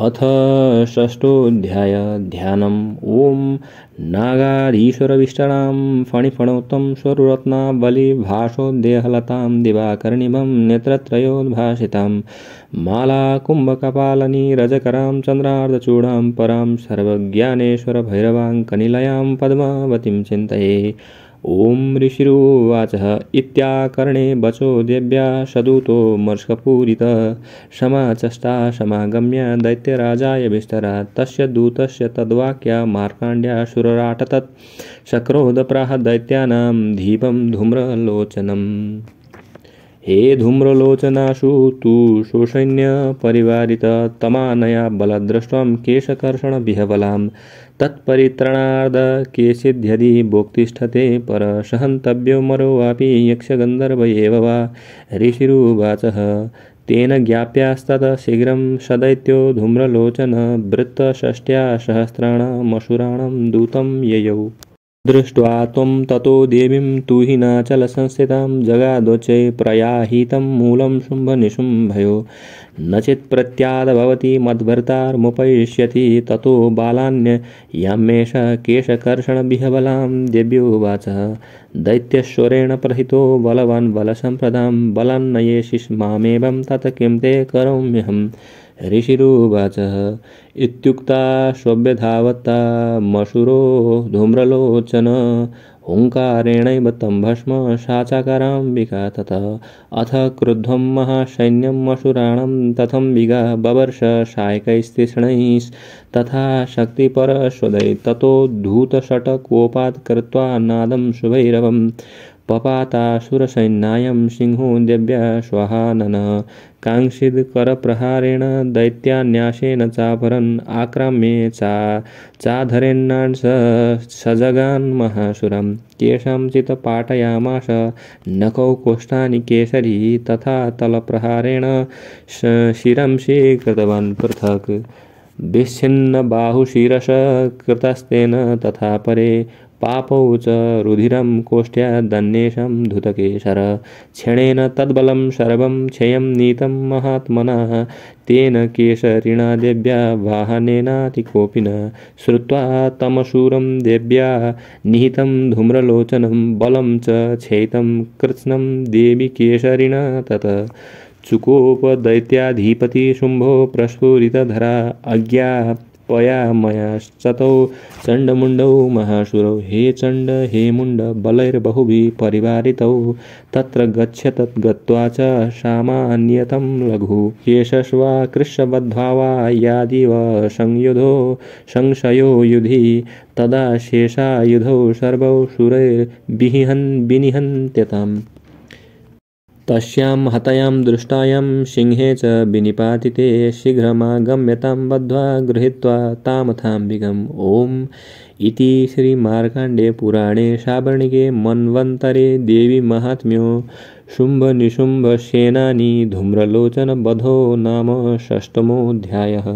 अथ षष्ठोऽध्याय ध्यानम्। ओं नागाधीश्वरविष्टानां फणिफणौ तं स्वररत्नावलीभासोद्देहलतां दिवाकर्णिभं नेत्रत्रयोद्भासितां मालाकुम्भकपालनीरजकरां चन्द्रार्धचूडां परां सर्वज्ञानेश्वरभैरवां कनिलयां पद्मावतीं चिन्तये। ओं ऋषिरुवाच इत्याकर्णे वचो देव्या सदूतो मर्षकपूरितः समाचष्टा समागम्य दैत्यराजाय विस्तरात् तस्य दूतस्य तद्वाक्या मार्काण्ड्यासुरराटतत् सक्रोधप्राह दैत्यानां धीपं धूम्रलोचनम्। हे धूम्रलोचनासु तु सौसैन्य परिवारित तमानया बलदृष्ट्वं केशकर्षणविहवलां तत्परित्रणार्ध केचिद्यदि भोक्तिष्ठते परसहन्तव्यो मरोऽपि यक्षगन्धर्व एव वा। ऋषिरुवाचः तेन ज्ञाप्यास्ततः शीघ्रं सदैत्यो धूम्रलोचन वृत्तषष्ट्या सहस्राणामसुराणां दूतं ययौ। दृष्ट्वा त्वं ततो देवीं तुहिनाचलसंस्थितां जगादोच्चै प्रयाहितं मूलं शुम्भनिशुम्भयो न चेत् प्रत्याद्भवति मद्भर्तारमुपैष्यति ततो बालान्ययामेष केशकर्षणविहवलां। देव्योवाच दैत्यश्वरेण प्रहितो बलवान् बलसम्प्रदां बलान्नयेषि मामेवं तत् किं ते करोम्यहम्। ऋषिरुवाच इत्युक्ता स्वव्यधावता मसुरो धूम्रलोचन हुङ्कारेणैव तं भस्म साचाकाराम्बिका ततः अथ क्रुद्धं महासैन्यं मसुराणां तथम्बिका बवर्ष सायकैस्तीक्ष्णैस्तथा शक्तिपरश्वदै ततोद्धूतषट्कोपात् कृत्वा नादं सुभैरवं पपातासुरसैन्यायं सिंहो देव्या स्वाहाननः काङ्क्षिद् करप्रहारेण दैत्यान्यासेन चापरन् आक्राम्ये चाधरेन्नांस सजगान् महासुरं केषाञ्चित् पाटयामास नखौ कोष्ठानि केसरी तथा तलप्रहारेण शिरंसि कृतवान् पृथक् विच्छिन्नबाहुशिरस कृतस्तेन तथा परे पापौ च रुधिरं कोष्ट्यादन्येषां धृतकेशर क्षणेन तद्बलं सर्वं क्षयं नीतं महात्मनः तेन केसरिणा देव्या वाहनेनातिकोपिनः श्रुत्वा तमसुरं देव्या निहितं धूम्रलोचनं बलं च क्षयितं कृत्स्नं देवी केसरिणा ततः चुकोप दैत्याधिपति शुम्भो प्रस्फुरितधरा अज्ञापयामयाश्चतौ चण्डमुण्डौ महासुरौ हे चण्ड हे मुण्ड बलैर्बहुभिः परिवारितौ तत्र गच्छतत् गत्वा च सामान्यतं लघु केशस्वा कृशवद्भावा यादिव संयुधो संशयो युधि तदा शेषायुधौ सर्वौ सुरैर्विनिहन्त्यताम्। तस्यां हतायां दृष्टायां सिंहे च विनिपातिते शीघ्रमागम्यतां बद्ध्वा गृहीत्वा तामथाम्बिकम्। ओम् इति श्रीमार्कण्डेय पुराणे सावर्णिके मन्वन्तरे देवी महात्म्यो शुम्भनिशुम्भसेनानी धूम्रलोचनवधो नाम षष्ठमोऽध्यायः।